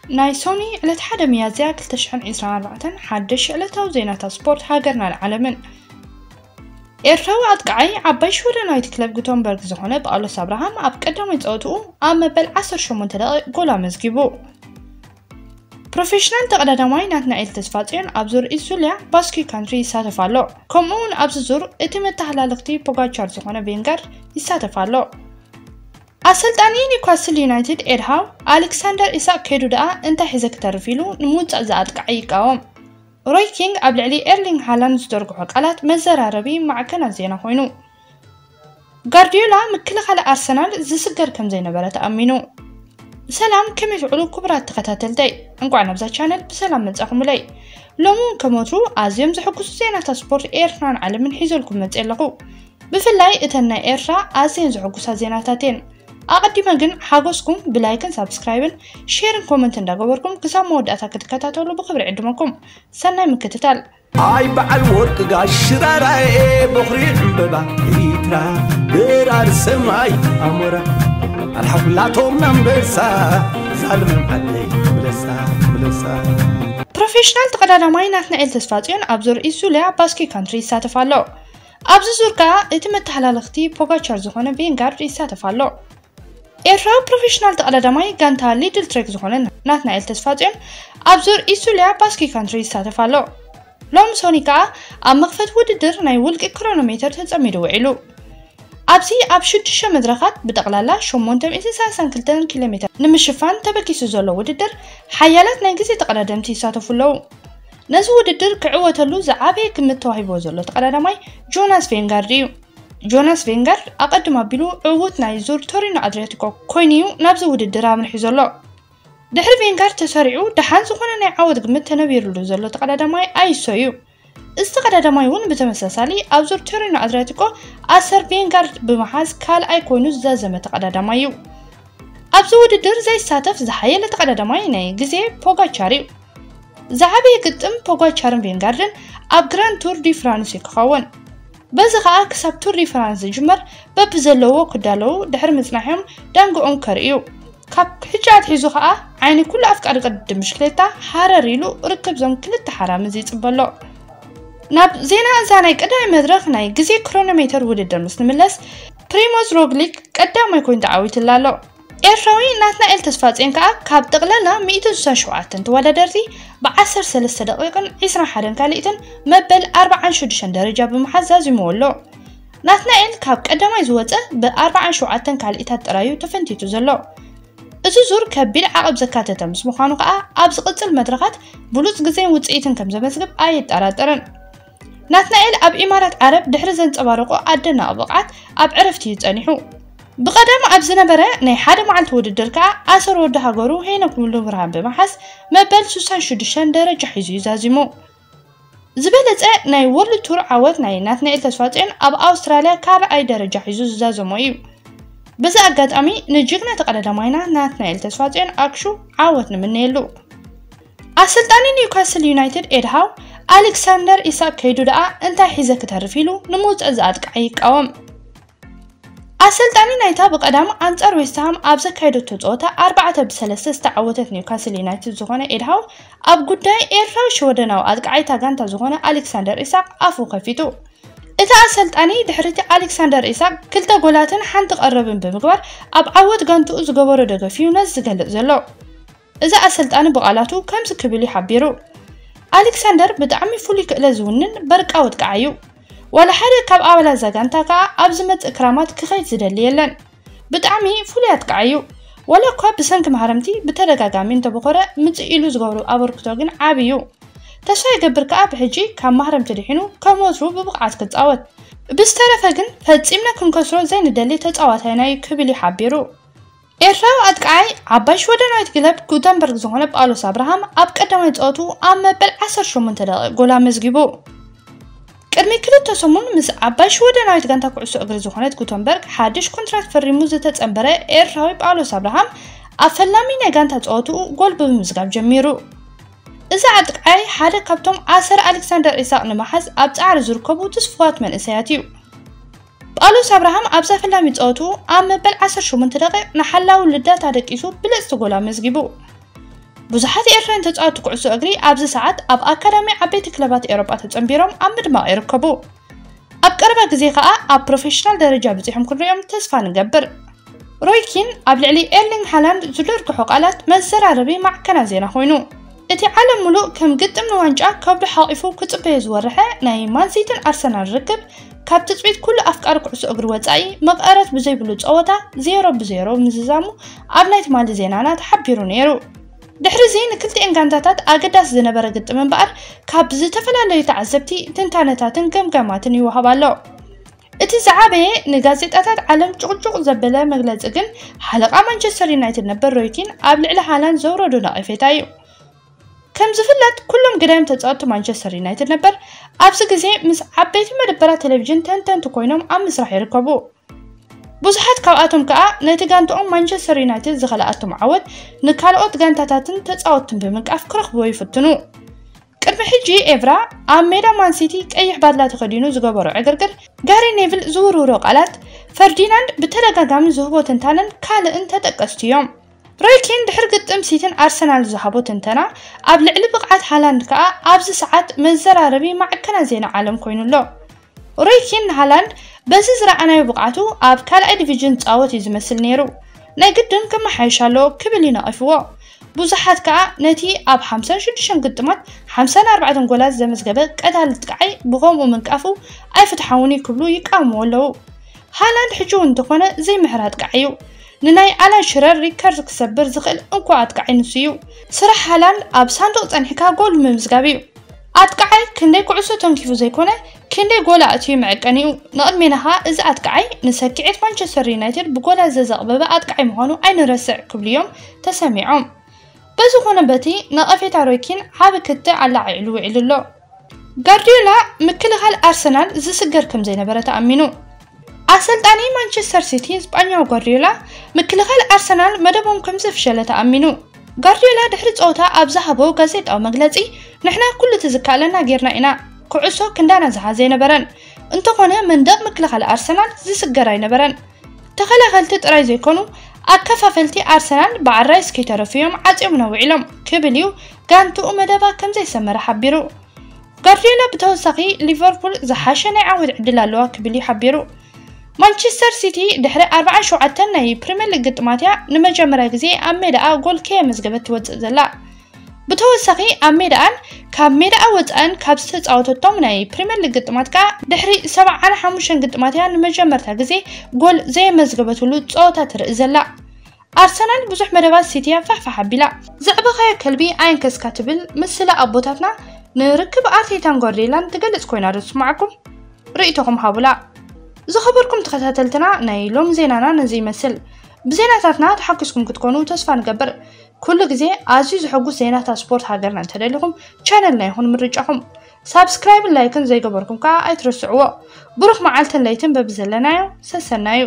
ናይ ሶኒ ዕለት ሓደ ሚያዝያ ክልተ ሽሕን ዕስራን ኣርባዕተን ሓድሽ ዕለታዊ ዜናታት ስፖርት ሃገርናን ዓለምን። ኤርትራዊ ኣጥቃዓይ ዓባይ ሽወደናዊት ክለብ ጉተንበርግ ዝኾነ ጳውሎስ ኣብርሃም ኣብ ቀዳማይ ጸወትኡ ኣብ መበል ዓሰርተ ሸሞንተ ደቂቕ ጎል ኣመዝጊቡ። ፕሮፌሽናል ተቐዳዳማይ ናትናኤል ተስፋጽዮን ኣብ ዙር ኢሱልያ ባስኪ ካንትሪ ይሳተፍ ኣሎ። ከምኡ እውን ኣብዚ ዙር እቲ መተሃላልኽቲ ፖጋቻር ዝኾነ ቬንጋርድ ይሳተፍ ኣሎ። ኣሰልጣኒ ኒውካስል ዩናይትድ ኤድሃው ኣሌክሳንደር ኢሳቅ ከይዱ ደኣ እንታይ ሒዘ ክተርፍ ኢሉ ንምውጻእ ዝኣጥቃዕ ይቃወም። ሮይ ኪንግ ኣብ ልዕሊ ኤርሊንግ ሃላንድ ዝደርግሖ ቃላት መዘራረቢ ማዕከናት ዜና ኮይኑ። ጋርዲዮላ ምክልኻል ኣርሰናል ዝስገር ከም ዘይነበረ ተኣሚኑ። ሰላም፣ ከመይ ትውዕሉ ክቡራት ተኸታተልተይ? እንቋዕ ናብዛ ቻነል ብሰላም መጻኹምለይ። ሎሚ እውን ከም ወትሩ ኣዝዮም ዘሐጉሱ ዜናታት ስፖርት ኤርትራን ዓለምን ሒዘልኩም መጽእ ኣለኹ። ብፍላይ እተን ናይ ኤርትራ ኣዝየን ዘሐጉሳ ዜናታት እየን። ኣቐዲመ ግን ሓጎስኩም ብላይክን ሳብስክራይብን ሼርን ኮመንት እንዳገበርኩም ክሳብ መወዳእታ ክትከታተሉ ብክብሪ ዕድመኩም። ሰናይ ምክትታል። ኣይ በዓል ወርቂ ጋሽ ሽራራዬ፣ በኹሪ ዕምበባ ኤሪትራ፣ በራሪ ሰማይ ኣሞራ፣ ኣልሓ ኩላቶም ኣንበሳ፣ ዛልም ዓደይ ምለሳ፣ ምለሳ። ፕሮፌሽናል ተቐዳዳማይ ናትናኤል ተስፋጽዮን ኣብ ዙር ኢሱልያ ባስኪ ካንትሪ ይሳተፍ ኣሎ። ኣብዚ ዙር ከኣ እቲ መተሓላለኽቲ ፖጋቻር ዝኾነ ቬንጋርድ ይሳተፍ ኣሎ። ኤርትራዊ ፕሮፌሽናል ተቐዳዳማይ ጋንታ ሊድል ትሬክ ዝኾነ ናትናኤል ተስፋጽዮን ኣብ ዙር ኢሱልያ ባስኪ ካንትሪ ይሳተፍ ኣሎ። ሎም ሶኒ ከኣ ኣብ መኽፈት ውድድር ናይ ውልቂ ክሮኖሜተር ተጸሚዱ ውዒሉ። ኣብዚ ኣብ ሽዱሽተ መድረኻት ብጠቕላላ ሸሞንተ ሚእቲ ሰላሳን ክልተን ኪሎ ሜተር ንምሽፋን ተበጊሱ ዘሎ ውድድር ሓያላት ናይ ግዜ ተቐዳደምቲ ይሳተፉ ኣለዉ። ነዚ ውድድር ክዕወተሉ ዝዓበየ ግምት ተዋሂብዎ ዘሎ ተቐዳዳማይ ጆናስ ቬንጋርድ እዩ። ጆናስ ቬንጋርድ ኣቐድም ኣቢሉ ዕዉት ናይ ዙር ቶሪኖ ኣድሪያቲኮ ኮይኑ እዩ ናብዚ ውድድር ኣምሪሑ ዘሎ። ድሕሪ ቬንጋርድ ተሰሪዑ ደሓን ዝኾነ ናይ ዓወት ግምት ተነቢርሉ ዘሎ ተቐዳዳማይ ኣይሶ እዩ። እዚ ተቐዳዳማይ እውን ብተመሳሳሊ ኣብ ዙር ቶሪኖ ኣድሪያቲኮ ኣሰር ቬንጋርድ ብምሓዝ ካልኣይ ኮይኑ ዝዛዘመ ተቐዳዳማይ እዩ። ኣብዚ ውድድር ዘይሳተፍ ዝሓየለ ተቐዳዳማይ ናይ ግዜ ፖጋቻር እዩ። ዝዓበየ ግጥም ፖጋቻርን ቬንጋርድን ኣብ ግራንድ ቱር ዲ ፍራንስ እዩ ክኸውን። በዚ ኸኣ ክሳብ ቱር ዲ ፍራንስ ዝጅመር በብዘለዎ ክዳለዉ ድሕሪ ምጽናሕዮም ዳንግኦም ከርእዩ። ካብ ሕጂ ኣትሒዙ ኸኣ ዓይኒ ኩሉ ኣፍቃሪ ቅድድም ብሽክሌታ ሃረር ኢሉ ርክብ ዞም ክልተ ሓራምዝ ይጽበ ኣሎ። ናብ ዜና እዛ ናይ ቀዳማይ መድረኽ ናይ ግዜ ክሮኖሜተር ውድድር ምስ ንምለስ፣ ፕሪሞዝ ሮግሊክ ቀዳማይ ኮይኑ ተዓዊትላ ኣሎ። ኤርትራዊ ናትናኤል ተስፋጽዮን ከኣ ካብ ጠቕላላ ሚእትን ስሳን ሸውዓተን ተወዳደርቲ ብዓሰርተ ሰለስተ ደቂቕን ዕስራን ሓደን ካልኢትን መበል ኣርባዓን ሽዱሽተን ደረጃ ብምሓዝ ዛዚምዎ ኣሎ። ናትናኤል ካብ ቀዳማይ ዝወጸ ብኣርባዓን ሸውዓተን ካልኢታት ጥራዩ ተፈንቲቱ ዘሎ። እዚ ዙር ከቢድ ዓቐብ ዘካተተ ምስ ምዃኑ ከኣ ኣብ ዝቕጽል መድረኻት ብሉጽ ግዜን ውጽኢትን ከም ዘመዝግብ ኣየጠራጥርን። ናትናኤል ኣብ ኢማራት ዓረብ ድሕሪ ዘንጸባረቆ ኣደናቂ ብቕዓት ኣብ ዕረፍቲ እዩ ጸኒሑ። ብቐደም ኣብ ዝነበረ ናይ ሓደ መዓልቲ ውድድር ከኣ ኣሰር ወዲ ሃገሩ ሄኖክ ሙሉብርሃን ብምሓዝ መበል ስሳን ሽዱሽተን ደረጃ ሒዙ እዩ ዛዚሙ። ዝበለጸ ናይ ወርልድ ቱር ዓወት ናይ ናትናኤል ተስፋጽዮን ኣብ ኣውስትራልያ ካልኣይ ደረጃ ሒዙ ዝዛዘሞ እዩ። በዚ ኣጋጣሚ ንጅግና ተቐዳዳማይና ናትናኤል ተስፋጽዮን ኣክሹ ዓወት ንምነየሉ። ኣሰልጣኒ ኒውካስል ዩናይትድ ኤድሃው ኣሌክሳንደር ኢሳቅ ከይዱ ደኣ እንታይ ሒዘ ክተርፍ ኢሉ ንምውጻእ ዝኣጥቃዕ ይቃወም። ኣሰልጣኒ ናይታ ብቐዳም ኣንጻር ዌስትሃም ኣብ ዘካየደቶ ጸወታ ኣርባዕተ ብሰለስተ ዝተዓወተት ኒውካስል ዩናይትድ ዝኾነ ኤድሃው ኣብ ጉዳይ ኤርትራዊ ሽወደናዊ ኣጥቃዓይታ ጋንታ ዝኾነ ኣሌክሳንደር ኢሳቅ ኣፉ ከፊቱ። እቲ ኣሰልጣኒ ድሕሪቲ ኣሌክሳንደር ኢሳቅ ክልተ ጎላትን ሓንቲ ቀረብን ብምግባር ኣብ ዓወት ጋንትኡ ዝገበሮ ደገፍ እዩ ነዚ ዝገልጽ ዘሎ። እዚ ኣሰልጣኒ ብቓላቱ ከምዚ ክብል እዩ ሓቢሩ። ኣሌክሳንደር ብጣዕሚ ፍሉይ ክእለት ዝውንን በርቃዊ ኣጥቃዓይ እዩ። ዋላ ሓደ ካብ ኣባላት እዛ ጋንታ ከኣ ኣብ ዝመጽእ ክራማት ክኸይድ ዝደሊ የለን። ብጣዕሚ ፍሉይ ኣጥቃዓይ እዩ። ዋላ እኳ ብሰንኪ ማህረምቲ ብተደጋጋሚ እንተበኾረ ምጽእ ኢሉ ዝገብሮ ኣበርክቶ ግን ዓቢ እዩ። ተስፋ ይገብር ከኣ ብሕጂ ካብ ማህረምቲ ድሒኑ ከም ወትሩ ብብቕዓት ክጻወት። ብዝተረፈ ግን ፈጺምና ክንከስሮ ዘይንደሊ ተጻዋታይና እዩ ክብል እዩ ሓቢሩ። ኤርትራዊ ኣጥቃዓይ ዓባይ ሽወደናዊት ክለብ ጉተንበርግ ዝኾነ ጳውሎስ ኣብርሃም ኣብ ቀዳማይ ጸወቱ ኣብ መበል ዓሰርተ ሸሞንተ ደቂቕ ጎል ኣመዝጊቡ። ቅድሚ ክልተ ሰሙን ምስ ዓባይ ሽወደናዊት ጋንታ ኩዕሶ እግሪ ዝኾነት ጉተንበርግ ሓድሽ ኮንትራት ፈሪሙ ዝተጸንበረ ኤርትራዊ ጳውሎስ ኣብርሃም ኣብ ፈላሚ ናይ ጋንታ ጸወትኡ ጎል ብምምዝጋብ ጀሚሩ። እዚ ኣጥቃዓይ ሓደ ካብቶም ኣሰር ኣሌክሳንደር ኢሳቕ ንምሓዝ ኣብ ጻዕሪ ዝርከቡ ትስፉዋት መንእሰያት እዩ። ጳውሎስ ኣብርሃም ኣብዛ ፈላሚ ጸወትኡ ኣብ መበል ዓሰርተ ሸሞንተ ደቂቕ ንሓላው ልዳታ ደቂሱ ብልጽቲ ጎል ኣመዝጊቡ። ብዙሓት ኤርትራውያን ተጻወትቲ ኩዕሶ እግሪ ኣብዚ ሰዓት ኣብ ኣካዳሚ ዓበይቲ ክለባት ኤውሮጳ ተጸንቢሮም ኣብ ምድማቕ ይርከቡ። ኣብ ቀረባ ግዜ ከኣ ኣብ ፕሮፌሽናል ደረጃ በጺሖም ክንሪኦም ተስፋ ንገብር። ሮይ ኪን ኣብ ልዕሊ ኤርሊንግ ሃላንድ ዝደርግሖ ቃላት መዘራረቢ ማዕከና ዜና ኮይኑ፣ እቲ ዓለም ሙሉእ ከም ግጥም ንዋንጫ ከብዱ ሓቒፉ ክጽበዮ ዝወርሐ ናይ ማንሲቲን ኣርሰናል ርክብ ካብ ትጽቢት ኩሉ ኣፍቃሪ ኩዕሶ እግሪ ወጻኢ መቐረት ብዘይብሉ ጸወታ ዜሮ ብዜሮ ምዝዛሙ ኣብ ናይ ትማሊ ዜናና ተሓቢሩ ነይሩ። ድሕሪ እዚ ንክልቲኤን ጋንታታት ኣገዳሲ ዝነበረ ግጥም እምበኣር ካብ ዝተፈላለዩ ተዓዘብቲ ትንታነታትን ገምጋማትን ይወሃብ ኣሎ። እቲ ዝዓበየ ንጋዜጣታት ዓለም ጭቕጭቕ ዘበለ መግለጺ ግን ሓለቓ ማንቸስተር ዩናይትድ ነበር ሮይ ኪን ኣብ ልዕሊ ሃላንድ ዘውረዶ ነቐፌታ እዩ። ከም ዝፍለጥ ኩሎም ግዳይም ተጻወትቲ ማንቸስተር ዩናይትድ ነበር ኣብዚ ግዜ ምስ ዓበይቲ መደበራት ቴሌቪዥን ተንተንቲ ኮይኖም ኣብ ምስራሕ ይርከቡ። ብዙሓት ካብኣቶም ከኣ ነቲ ጋንትኦም ማንቸስተር ዩናይትድ ዝኸልኣቶም ዓወት ንካልኦት ጋንታታትን ተጻወትትን ብምንቃፍ ክረኽብዎ ይፍትኑ። ቅድሚ ሕጂ ኤቭራ ኣብ ሜዳ ማንሲቲ ቀይሕ ባድላ ተኸዲኑ ዝገበሮ ዕግርግር፣ ጋሪ ኔቪል ዝውርውሮ ቃላት፣ ፈርዲናንድ ብተደጋጋሚ ዝህቦ ትንታነን ካልእን ተጠቀስቲ እዮም። ሮይ ኪን ድሕሪ ግጥም ሲቲን ኣርሰናል ዝሃቦ ትንተና ኣብ ልዕሊ ብቕዓት ሃላንድ ከኣ ኣብዚ ሰዓት መዘራረቢ ማዕከና ዜና ዓለም ኮይኑ ኣሎ። ሮይ ኪን ንሃላንድ በዚ ዝረኣናዮ ብቕዓቱ ኣብ ካልኣይ ዲቪዥን ዝጻወት እዩ ዝመስል ነይሩ፣ ናይ ግድን ክመሓየሽ ኣለዎ ክብል እዩ ነቒፍዎ። ብዙሓት ከኣ ነቲ ኣብ ሓምሳን ሽዱሽተን ግጥማት ሓምሳን ኣርባዕተን ጎላት ዘመዝገበ ቀታሊ ኣጥቃዓይ ብኸምኡ ምንቃፉ ኣይፍትሓውን እዩ ክብሉ ይቃወምዎ ኣለዉ። ሃላንድ ሕጂ እውን እንተኾነ ዘይምሕር ኣጥቃዓይ እዩ። ንናይ ኣላን ሽረር ሪከርድ ክሰብር ዝኽእል እንኮ ኣጥቃዓይ ንሱ እዩ። ስራሕ ሃላንድ ኣብ ሳንዱቕ ጸኒሕካ ጎል ምምዝጋብ እዩ። ኣጥቃዓይ ክንደይ ኩዕሶ ተንኪፉ ዘይኮነ ክንደይ ጎል ኣእትዩ መዐቀኒኡ። ንቕድሜና ኸኣ እዚ ኣጥቃዓይ ንሰኪዔት ማንቸስተር ዩናይትድ ብጎላት ዘዘቕበበ ኣጥቃዓይ ምዃኑ ኣይንረስዕ ክብሉ እዮም ተሰሚዖም። በዚ ኾነ በቲ ነቐፌታ ሮይ ኪን ዓቢ ክትዕ ኣላዒዕሉ ውዒሉ ኣሎ። ጋርዲዮላ ምክልኻል ኣርሰናል ዝስገር ከም ዘይነበረ ተኣሚኑ። ኣሰልጣኒ ማንቸስተር ሲቲ ስጳኛዊ ጋርዲዮላ ምክልኻል ኣርሰናል መደቦም ከም ዘፍሸለ ተኣሚኑ። ጋርዲዮላ ድሕሪ ጸወታ ኣብ ዝሃቦ ጋዜጣዊ መግለጺ፣ ንሕና ኩሉ እቲ ዝከኣለና ጌርና ኢና። ኩዕሶ ክንዳና ዝሓዘ ኣይነበረን። እንተኾነ መንደቕ ምክልኻል ኣርሰናል ዝስገር ኣይነበረን። ተኸላኸልቲ ጥራይ ዘይኮኑ ኣከፋፈልቲ ኣርሰናል ብዓራይ እስከይተረፉ እዮም ዓጽዮምና ውዒሎም ክብል እዩ ጋንትኡ መደባ ከም ዘይሰመረ ሓቢሩ። ጋርዲዮላ ብተወሳኺ ሊቨርፑል ዝሓሸ ናይ ዓወት ዕድል ኣለዋ ክብል እዩ ሓቢሩ። ማንቸስተር ሲቲ ድሕሪ ኣርባዓን ሸውዓተን ናይ ፕሪምየር ሊግ ግጥማት እያ ንመጀመርያ ግዜ ኣብ ሜዳኣ ጎል ከየመዝገበት ትወጽእ ዘላ። ብተወሳኺ ኣብ ሜዳኣን ካብ ሜዳኣ ወጻእን ካብ ዝተጻወተቶም ናይ ፕሪምየር ሊግ ግጥማት ከኣ ድሕሪ ሰብዓን ሓሙሽተን ግጥማት እያ ንመጀመርታ ግዜ ጎል ዘየመዝገበትሉ ጸወታ ትርኢ ዘላ። ኣርሰናል ብዙሕ መደባት ሲቲ እያ ፋሕፋሕ ኣቢላ። ዘዕበኻዮ ከልቢ ኣየንከስካ ትብል ምስላ ኣቦታትና ንርክብ ኣርቴታን ጓርዲዮላን ትገልጽ ኮይና ዶ ትስማዓኩም? ርእይቶኹም ሃቡላ። ዝኸበርኩም ተኸታተልትና ናይ ሎም ዜናና ነዚ ይመስል። ብዜናታትና ተሓጒስኩም ክትኮኑ ተስፋ ንገብር። ኩሉ ግዜ ኣዝዩ ዘሐጉስ ዜናታት ስፖርት ሃገርና እንተደሊኹም ቻነልና ይኹን ምርጫኹም። ሳብስክራይብን ላይክን ዘይገበርኩም ከኣ ኣይትረስዕዎ። ብሩኽ መዓልትን ለይትን በብዘለናዮ ሰሰናዩ።